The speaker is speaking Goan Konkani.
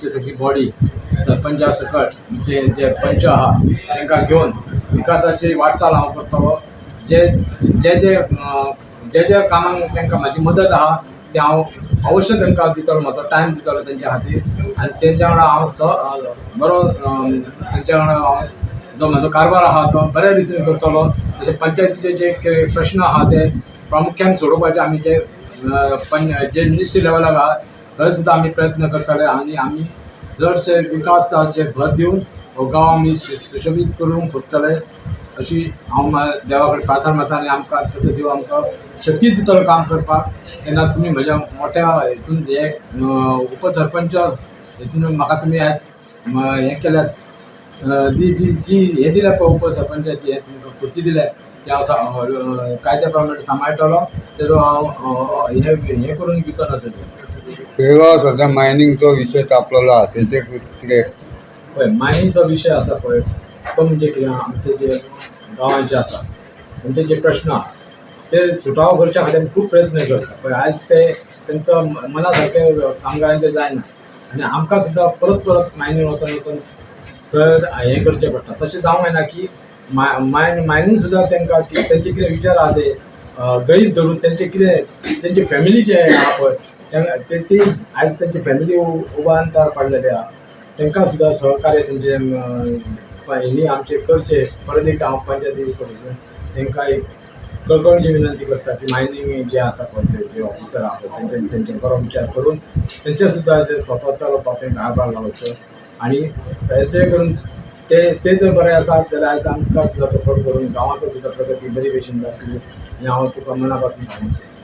आमची सगळी बॉडी सरपंचा सकट, आमचे जे पंच आहा तांकां घेवन विकासाची वाटचाल हांव करतलो. जे जे जे जे जे कामांक तांकां म्हाजी मदत आहा ते हांव अवश्य तांकां दितलो, म्हजो टायम दितलो तेंच्या खातीर. आनी तेंच्या वांगडा हांव स बरो तेंच्या वांगडा हांव जो म्हजो कारभार आहा तो बऱ्या रितीन करतलो. तशें पंचायतीचे जे प्रश्न आहा ते प्रामुख्यान सोडोवपाचे आमी जे जे मिनिस्ट्री लेवलाक आहा थंय सुद्दां आमी प्रयत्न करतले. आनी आमी चडशे विकासाचे भर दिवन हो गांव आमी सुशोबीत करूंक सोदतले अशी हांव देवा कडेन प्रार्थना मारता. आनी आमकां तसो देव आमकां शक्ती दितलो काम करपाक. तेन्ना तुमी म्हज्या मोठ्या हेतून जे उपसरपंच हेतून म्हाका तुमी हें केल्यात, दी दी जी हें दिल्या पळय उपसरपंचाची हें तुमकां खुर्ची दिल्या ते हांव कायद्या प्रमाणे सांबाळटलो. तेजो हांव हें हें करून दिवचो ना तेजो. पिळगांव सद्या मायनिंगचो विशय तापलेलो आहा, तेचेर कितें? पळय, मायनिंगचो विशय आसा पळय तो म्हणजे कितें, आमचे जे गांवांचे आसा तेंचे जे प्रश्न आहा ते सुटावो करच्या खातीर आमी खूब प्रयत्न करता. पळय आयज ते तेंचो मना सारके कामगारांचे जायना आनी आमकां सुद्दां परत परत मायनींग वचोन वचोन थंय हें करचें पडटा. तशें जावंक जायना की मायनींग सुद्दां तांकां तेंचे कितें विचार आहा ते गरीब धरून तेंचे कितें तेंचे फॅमिली जे आहा पळय ती आयज तेंची फॅमिली उबांतर पडलेली आहा, तांकां सुद्दां सहकार्य तेंचे हेणी आमचें करचें. परत एकदां हांव पंचायती कडसून तांकां एक कळकळीची विनंती करता की मायनींग जे आसा पळय ते जे ऑफिसर आहा पळय तेंचे तेंचे बरो विचार करून तेंचे सुद्दां जे संवसार चलोवपाक तांकां हातभार लावचो. आनी तेजे करून ते ते जर बरें आसा जाल्यार आयज आमकां सुद्दां सपोर्ट करून गांवाचो सुद्दां प्रगती बरी भशेन जातली हें हांव तुका मना पासून सांगूंक सोदतां.